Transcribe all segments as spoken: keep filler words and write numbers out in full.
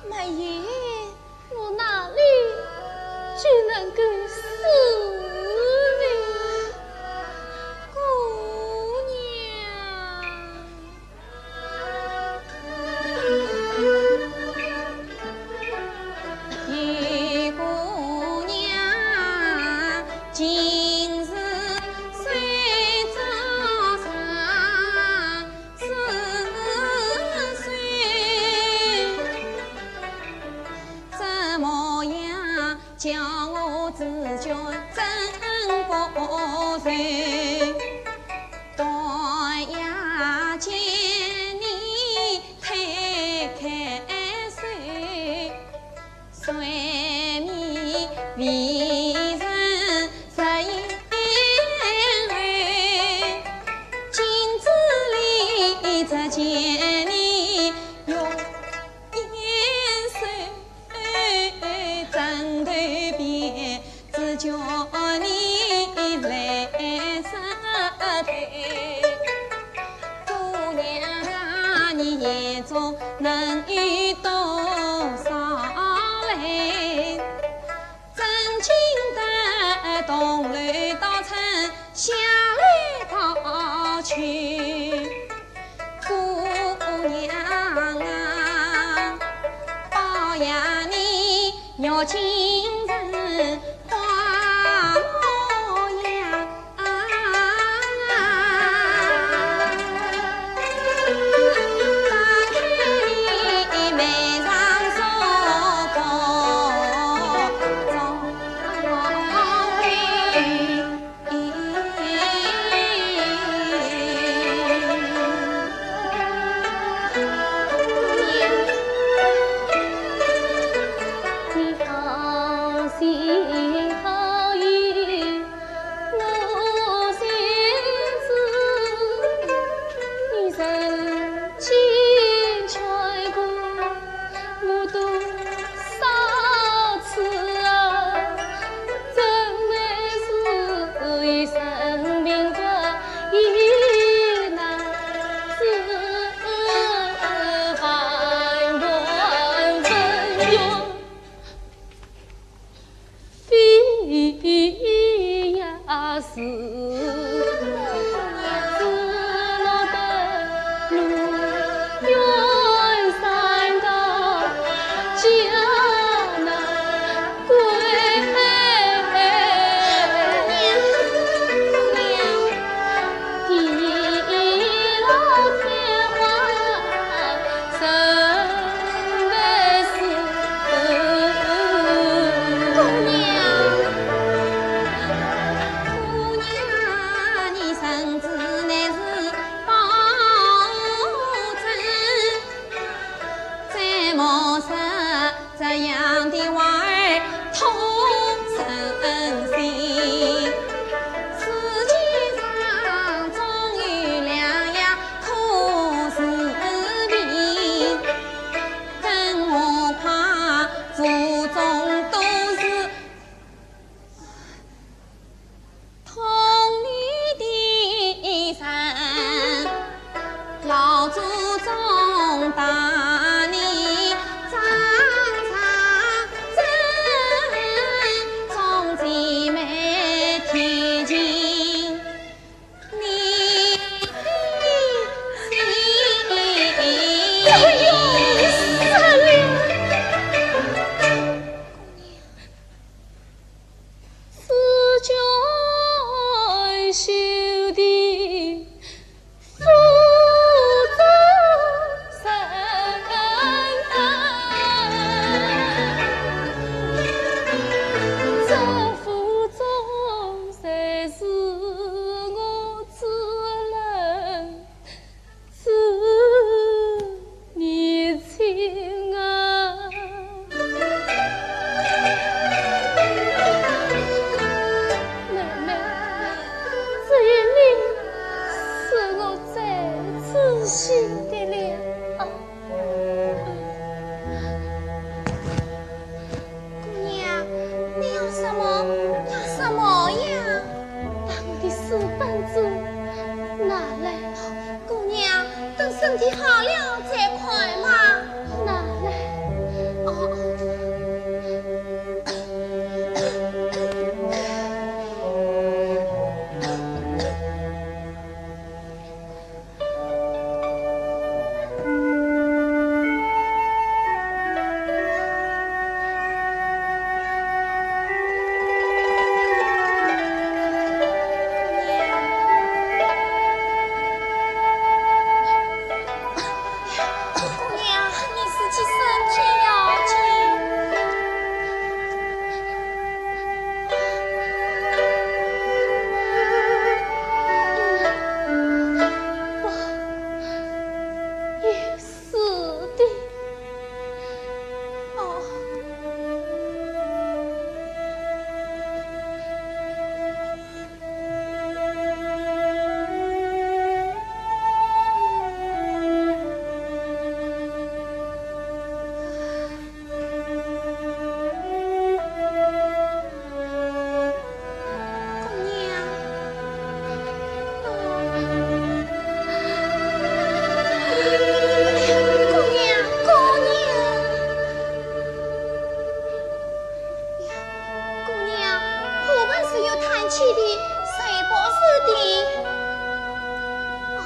没有，我哪里就能够死呢？姑娘。去的，谁不是的？哦。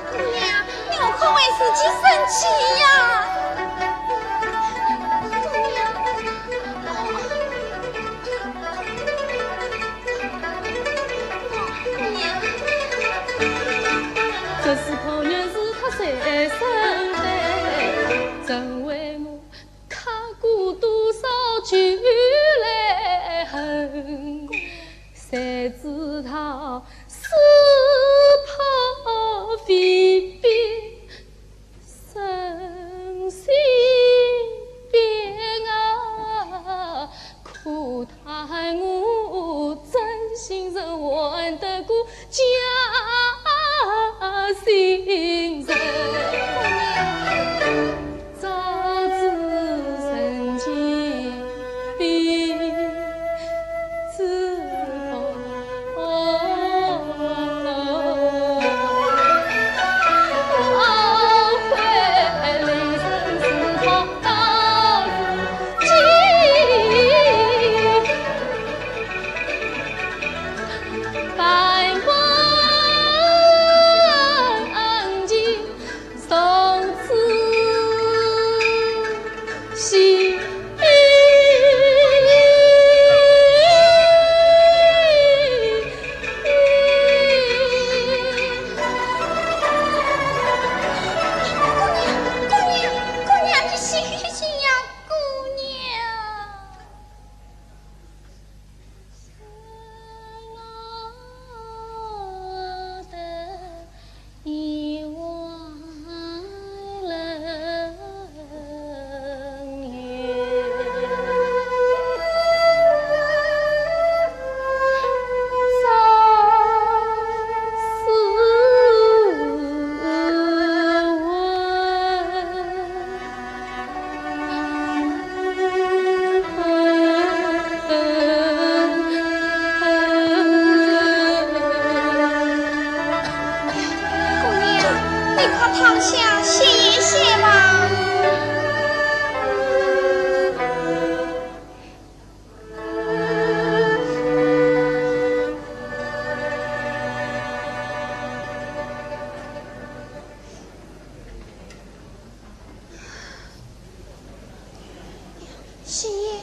姑娘，你可为自己生气呀？姑娘，姑娘。新爷，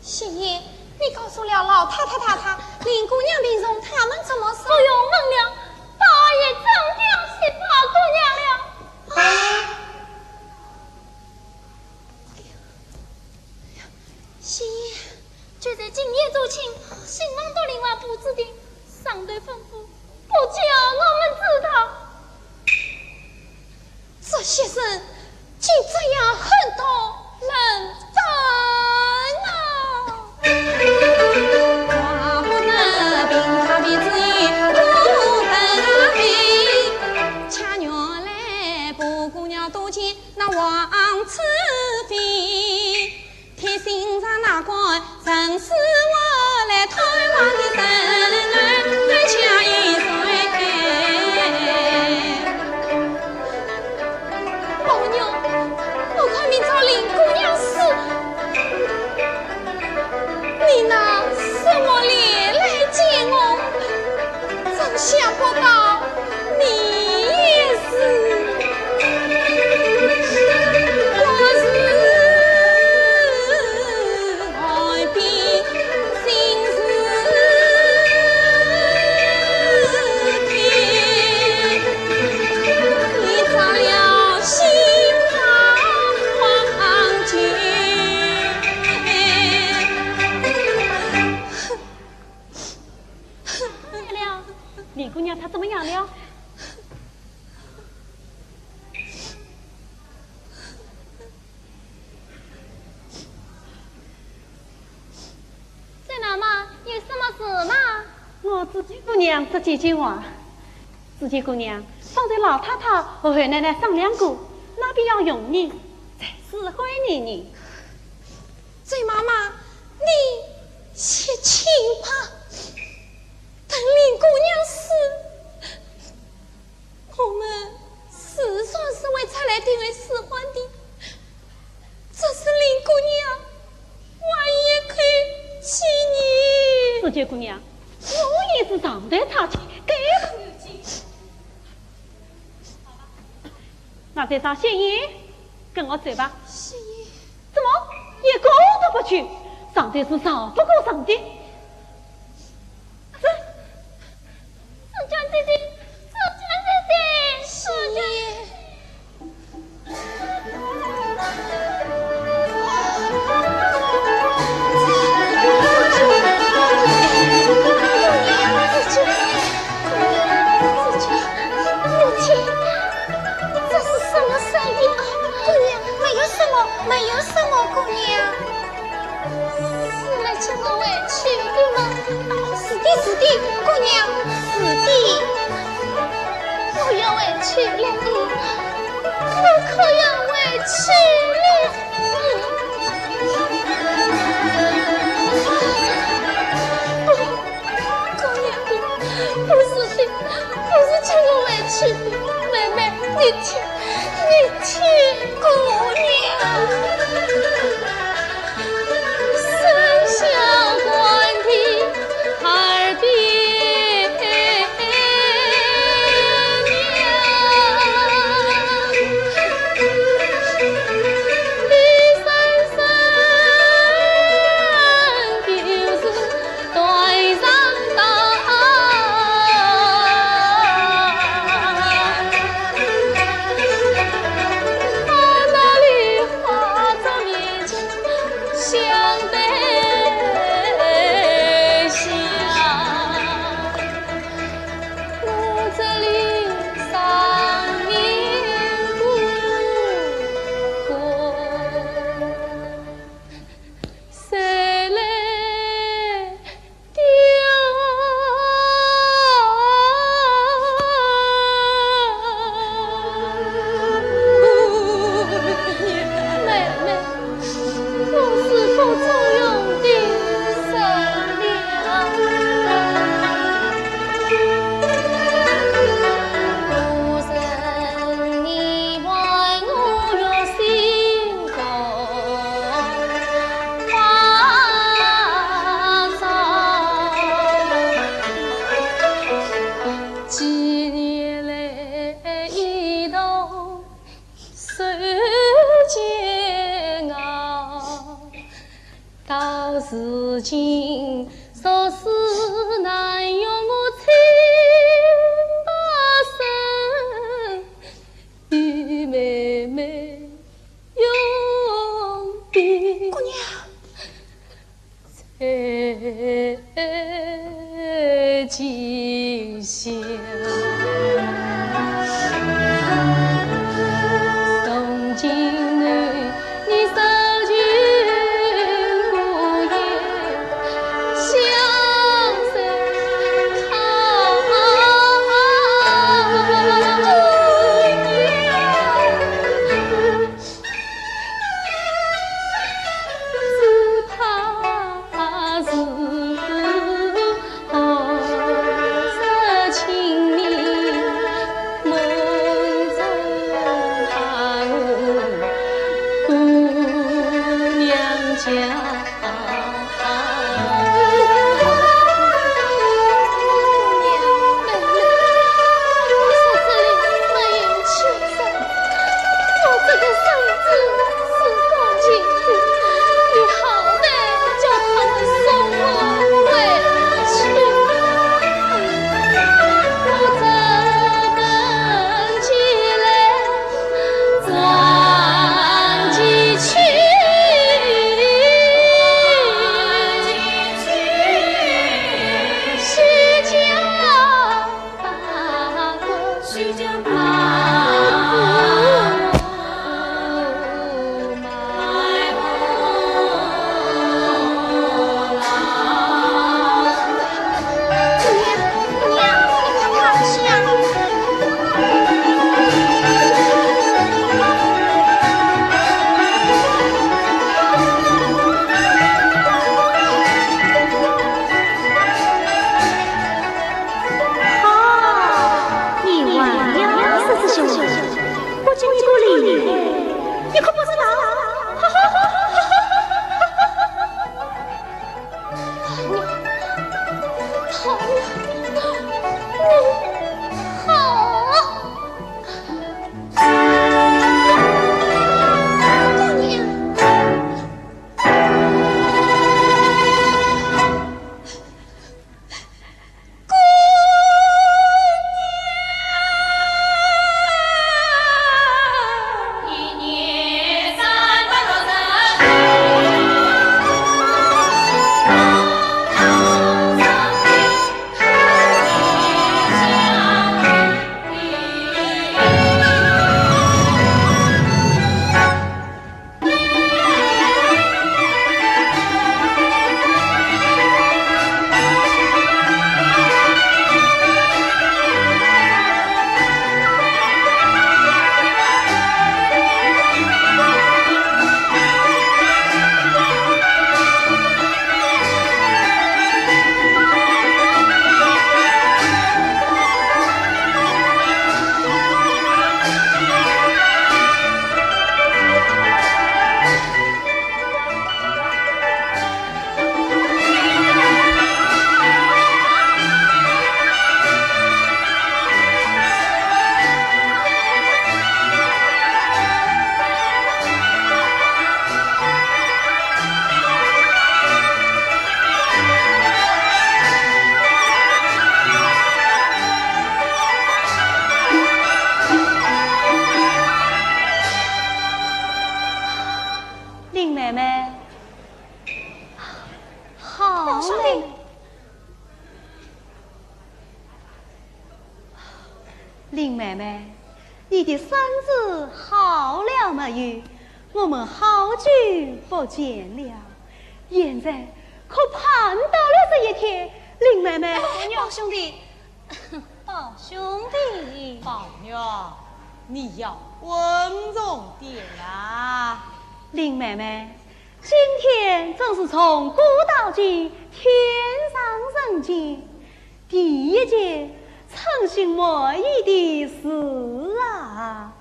新爷，你告诉了老太太太太，林姑娘病重，他们怎么说？不用问了，宝二爷早就去报姑娘了。啊！新爷，就在今夜做亲，新郎都另外布置的，上头吩咐，不叫我们知道。 这些人竟这样狠毒冷淡啊！宝玉，我看明朝林姑娘死，你拿什么脸来见我？真想不到你也是。 怎么样了？林姑娘她怎么样了？ 在哪嘛？有什么事吗？我紫鹃姑娘说几句话。紫鹃姑娘，方才老太太和二奶奶商量过，那边要用你，在使唤你呢。紫鹃妈妈，你且请吧，等林姑娘死， 我们时常是为出来定位使唤的，这是林姑娘，我也可以替你。紫鹃姑娘，我也是上头差去，该可有几。那这张谢意，跟我走吧。谢意。怎么，一个都不去？上头是吵不过上的。 紫鹃姐姐，紫鹃姐姐，紫鹃姐姐。紫鹃，紫鹃，紫鹃，这是什么声音啊？姑娘，没有什么，没有什么，姑娘。 是来接我回去的吗？是的，是的，姑娘，是的。我要回去了，我可要回去了。不，姑娘，不是的，不是接我回去的，妹妹，你听， 你听姑娘。如今若是难容我清白身，与妹妹永别。姑娘。 在今宵。从今你，你受尽孤雁相思苦。好，你还要说这些话？我给你个礼物，你可不知道。林妹妹。好嘞。林妹妹，你的身子好了没有？我们好久不见了，现在可盼到了这一天，林妹妹。哎，宝兄弟， 宝兄弟。宝玉，你要稳重点啊。林妹妹，今天真是从古到今，天上人间，第一件称心满意的事啊。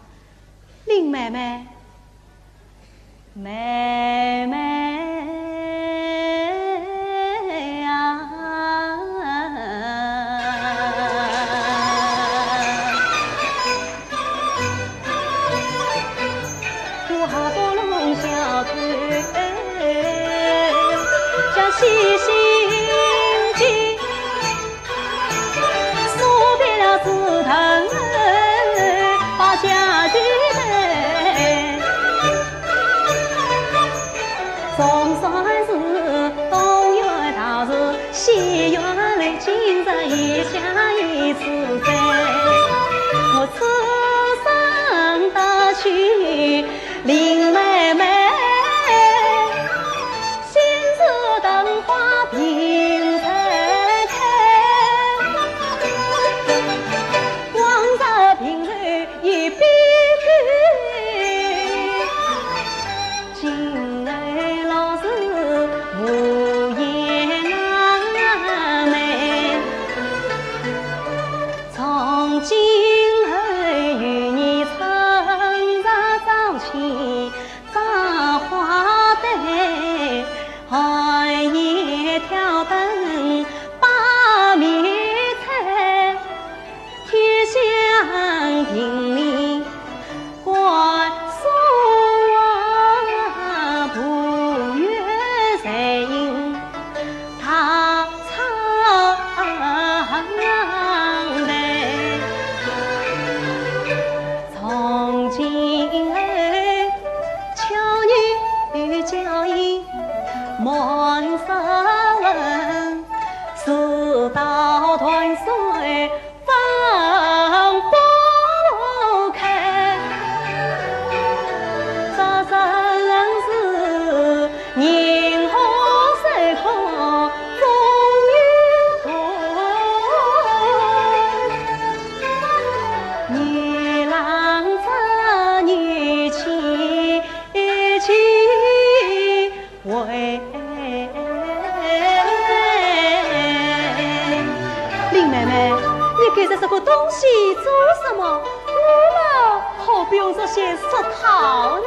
林妹妹， 妹妹啊。林妹妹，你盖着这个东西做什么？我嘛，可不用这些俗套呢。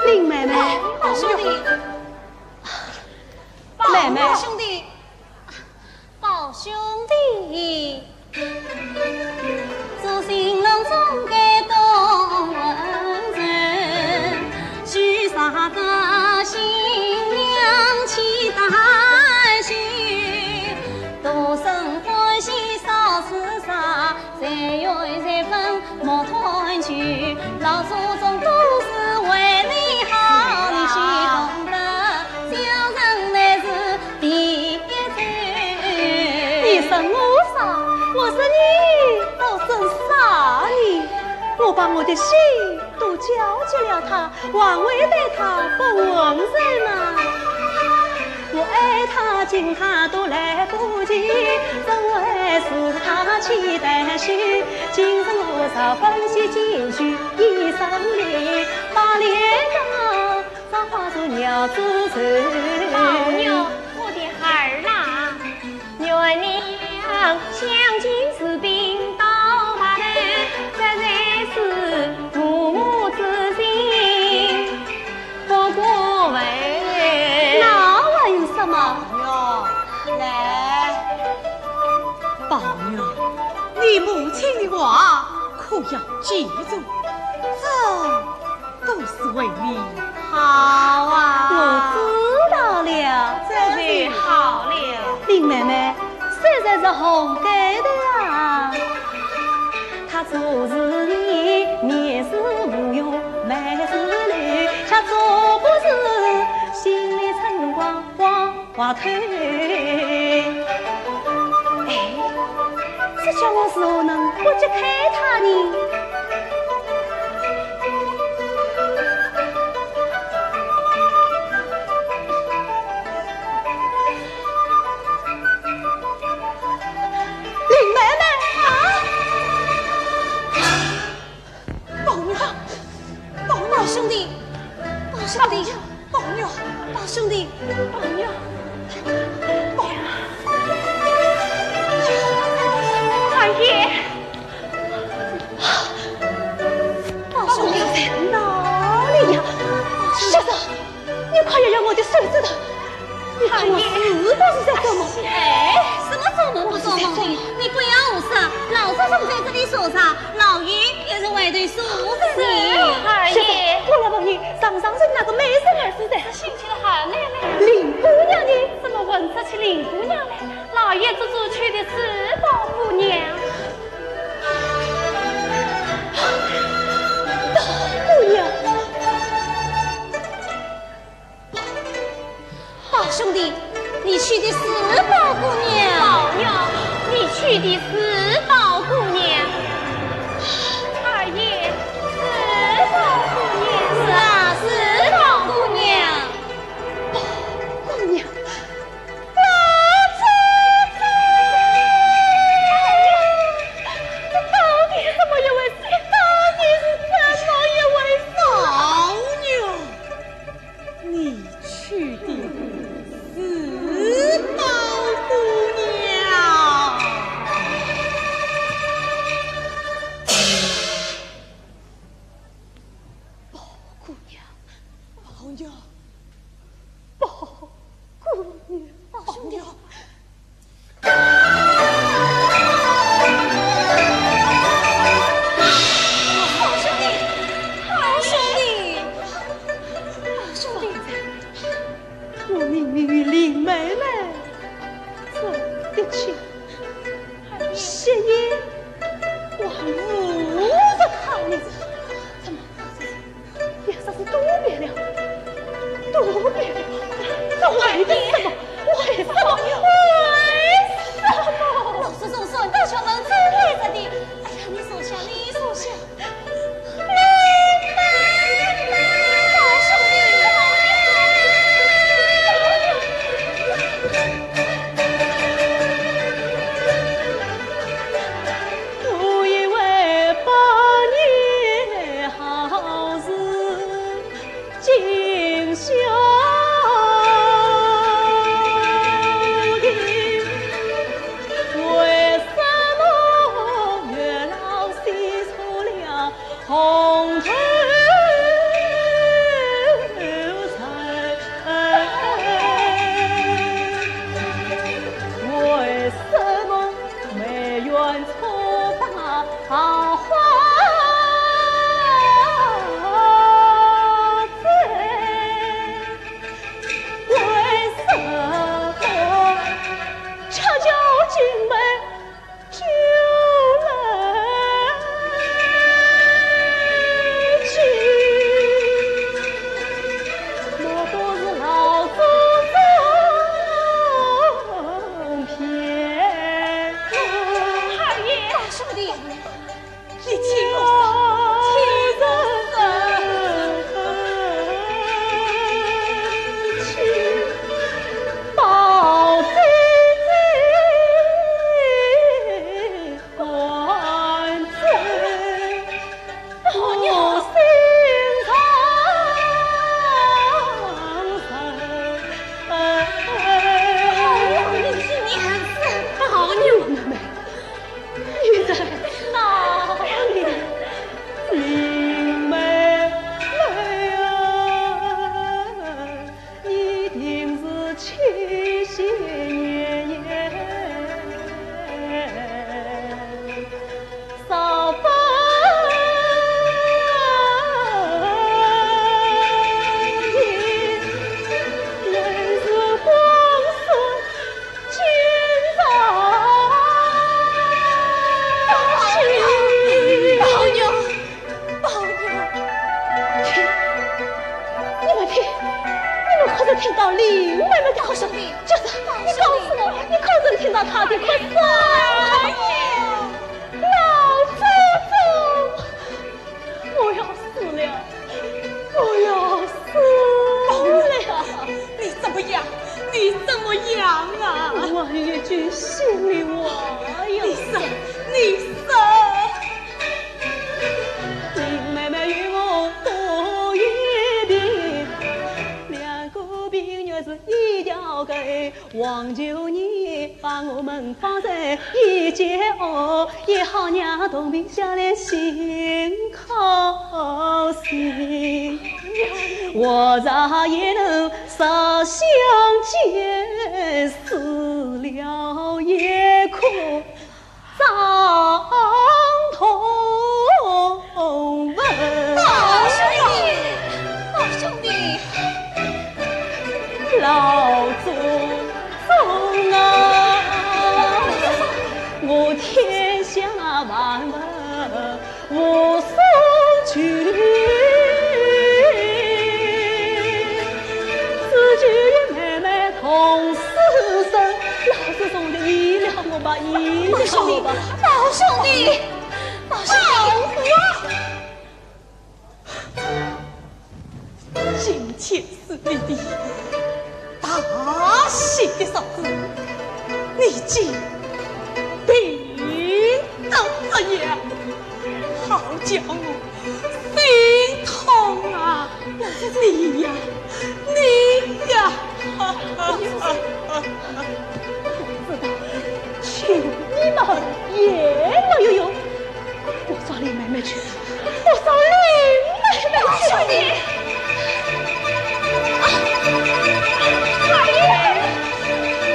林妹妹，哎，宝兄弟。妹妹。宝兄弟。 宝兄弟。你说我傻，我说你倒真傻呢。我把我的心都交给了他，还会对他不温柔吗？宝玉，我的孩儿啊，那还有什么？宝玉，来。宝玉，你母亲的话可要记住，这 都是为你好啊。我知道了。这就好了。林妹妹，谁人是红盖头啊？哎，这叫我如何能不去看他呢？林妹妹啊！宝玉，宝玉，宝兄弟，宝兄弟，宝玉，宝兄弟，宝玉，宝玉。二爷，宝兄弟，哪里呀？小子，你快咬咬我的手指头！ 你看我是不是在做梦？哎，什么做梦不做梦的？你不要胡说，老祖宗在这里坐着，老爷也是外头坐着呢。二爷，我来问你，上上是那个美人儿是谁？这新娶的好奶奶。林姑娘呢？怎么问林姑娘来，老爷做主娶的是宝姑娘。宝姑娘？宝兄弟，你娶的是宝姑娘？宝玉，你娶的是宝姑娘？二爷，是宝姑娘。是啊，是宝姑娘。宝姑娘。 老祖宗！这到底是怎么一回事？这到底是怎么一回事？宝玉，你娶的是宝姑娘。宝姑娘，宝玉。 宝姑娘，宝兄弟，宝兄弟，宝兄弟，宝兄弟。我明明与林妹妹成的亲，血缘还无入她呢，怎么 也说是多变了，多变了，这为的什么？为什么？为什么？老祖宗说大小门走来着的。哎呀，你坐下，你坐下。宝兄弟，宝兄弟。 我以为百年好事尽消停，为什么月老戏出了红头人？为什么 梅园错把桃花醉，为什么恰巧青梅救人情？莫不是老祖宗 骗我。二爷，大兄弟，你听我说，听我说。宝玉，宝玉，你是你，宝玉。妹妹，你在哪里？林妹妹啊，你定是痴心妄想。 少不得，乃是光速经常去。宝玉，宝玉，听，你们听，你们可曾听到林妹妹的哭声？就是，你告诉我，你可曾听到她的哭声？ 老祖宗，我要死了，我要死了！宝玉，你怎么样？你怎么样啊？我有一句心里话呀。你说，你说。林妹妹与我都有病，两个病原是一条根。 望求你把我们放在一间屋，也好让同病相怜心靠心。我若也能烧香解，死了也可 上头问。宝兄弟，宝兄弟。老祖宗。死神，老子兄弟，医了我吧，医了我吧。宝兄弟，宝兄弟，宝兄弟。今天是你的大喜的日子，你竟病得这样，好叫我心痛啊！你呀，你呀！我知道，求你们也没有用，我找林妹妹去，我找林妹妹去。兄弟，啊，二爷，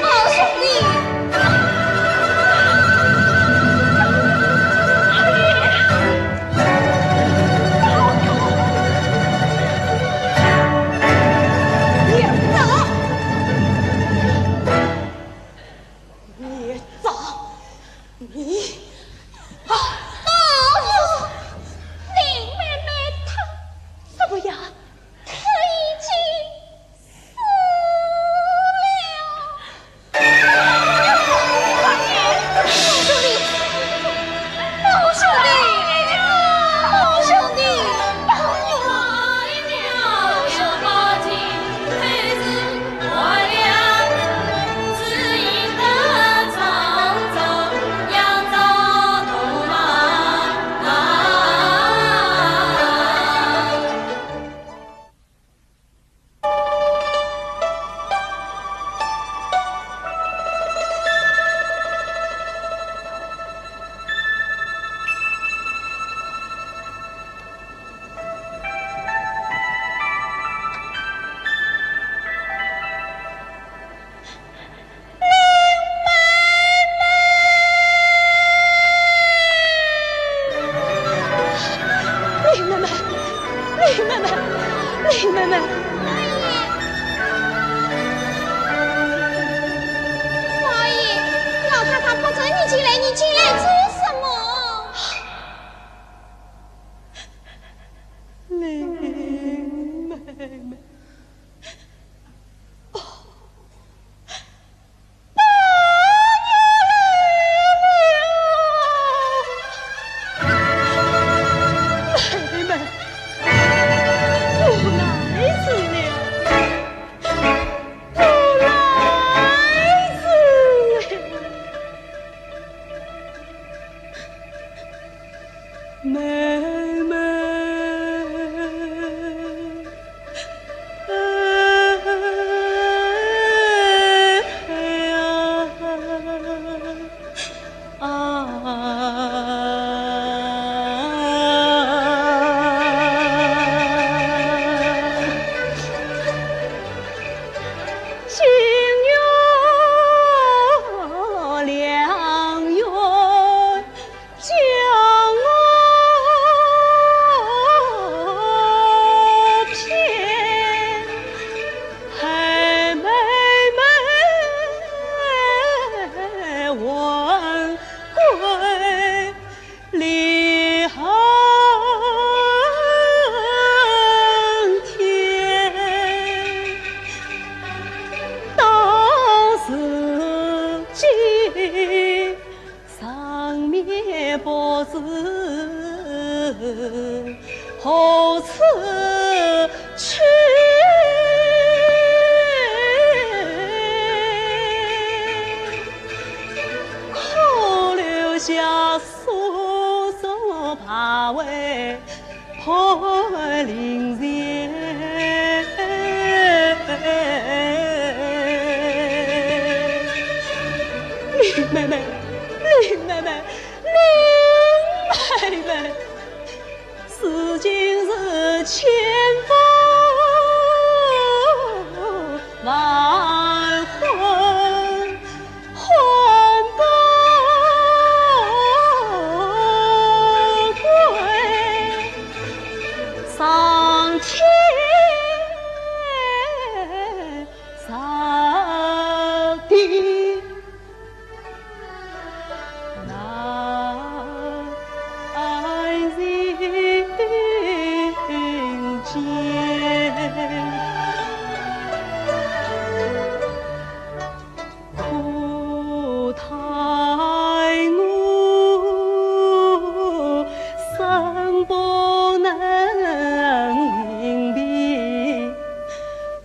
二兄弟。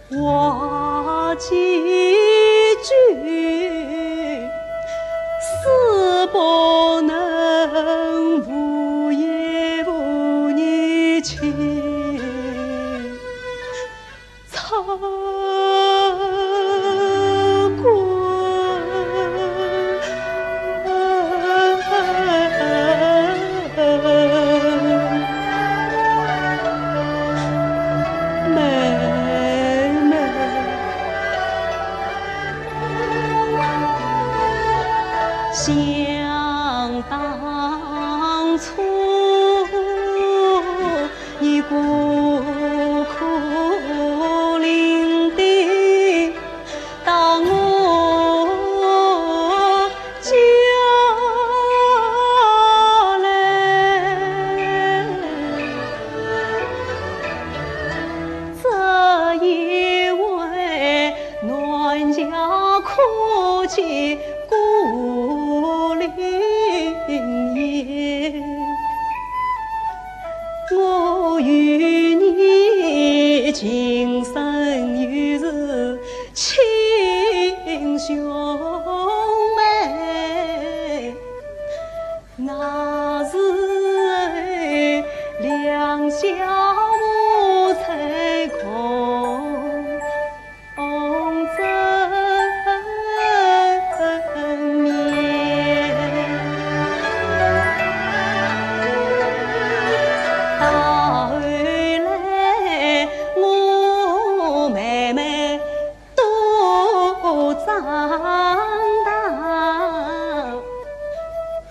话几句，死不能无言无语去唱歌。妹妹。 想当初，你孤苦伶仃到我家来，这一回 暖家可寄孤零零，我与你今生有是亲兄妹，那时两小无猜空。 红尘面。到后来，我妹妹都长大，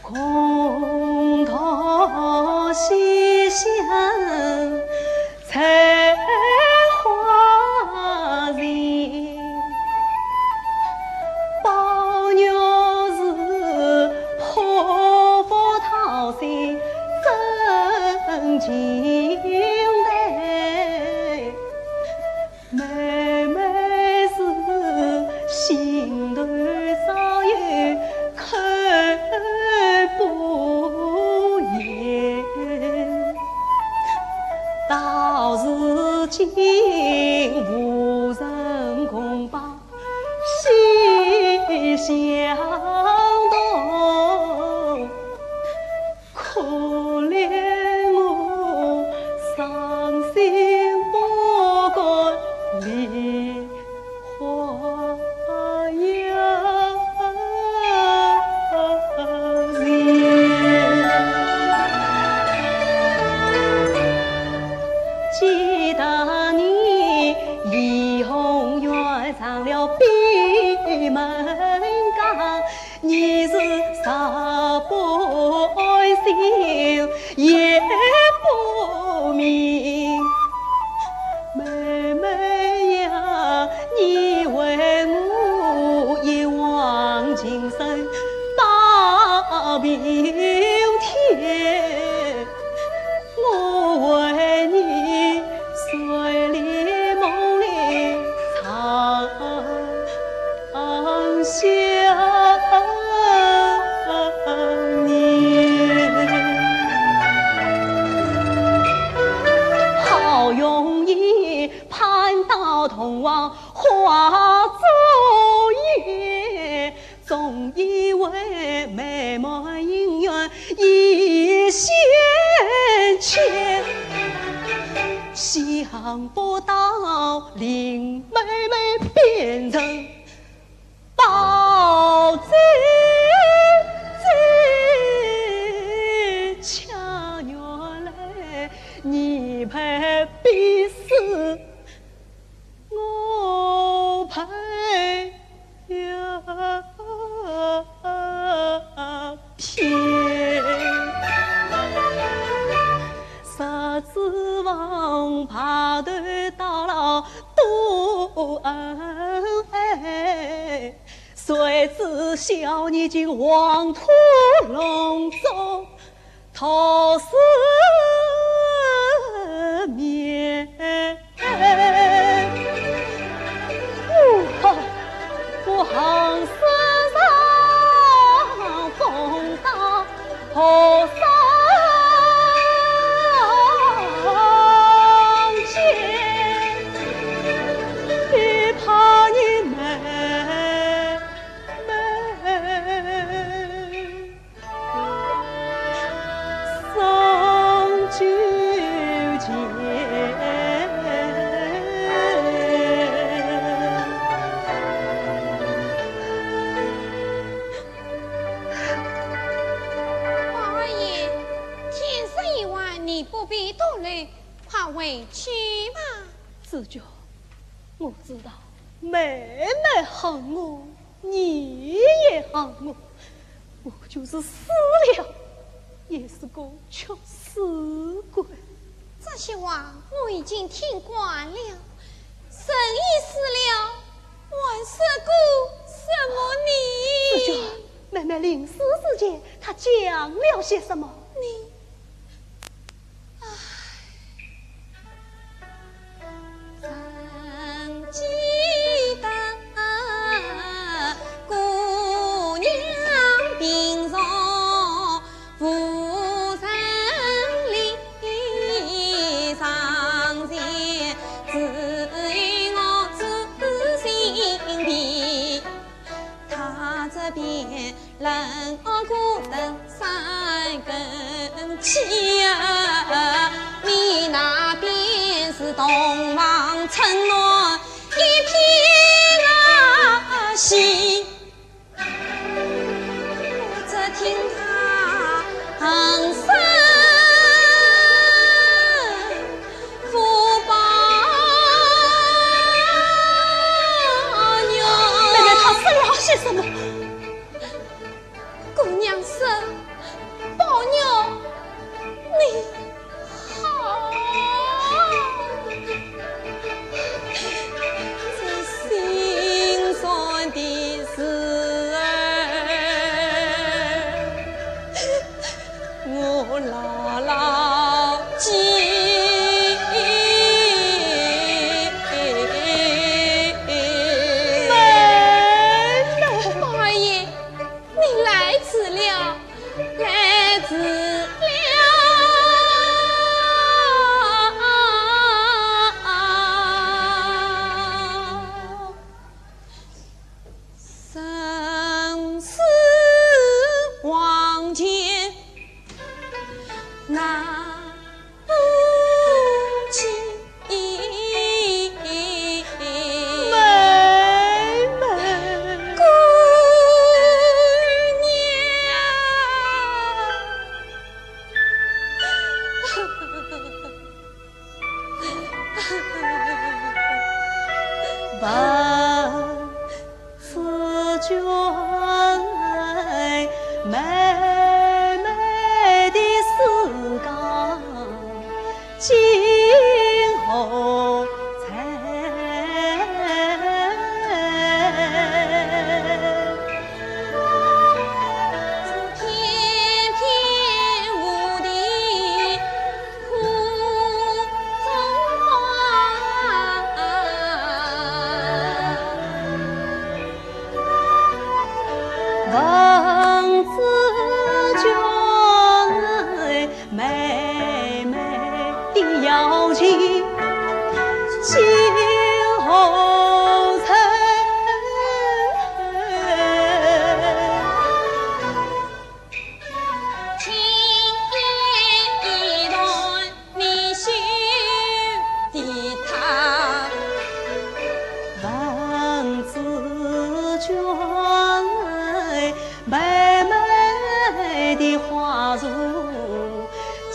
共同西厢 采花人，宝玉是破腹桃心真情待，妹妹是心头少有口不言。 到如今无人共把心相通，可怜我伤心不敢离 花呀人。记得你怡红院上了闭门羹，你是十八岁 也不明。妹妹呀，你为我一往情深把明天，我为你睡里梦里唱 想你。好容易攀到童话花烛夜，总以为美满姻缘一线牵，想不到林妹妹变成 暴走走，恰原来你配比死，我配呀偏。 十指房排头到老多恩爱，谁知晓你竟黄土隆中，桃色面。 哦，我横竖上风刀和双剑，回去吧。紫鹃，我知道妹妹恨我，你也恨我，我就是死了，也是个屈死鬼。这些话我已经听惯了，人已死了，还说个什么你？紫鹃，妹妹临死之前，她讲了些什么？你，唉。 妹妹，她说了些什么？ 姑娘说，宝玉，你好。这心酸的事儿，我牢牢记。宝二爷， 你来迟了，来迟了。生死黄泉难 紫鹃，妹妹的世界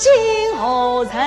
今何在？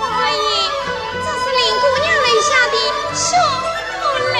二爷，这是林姑娘留下的书嘞。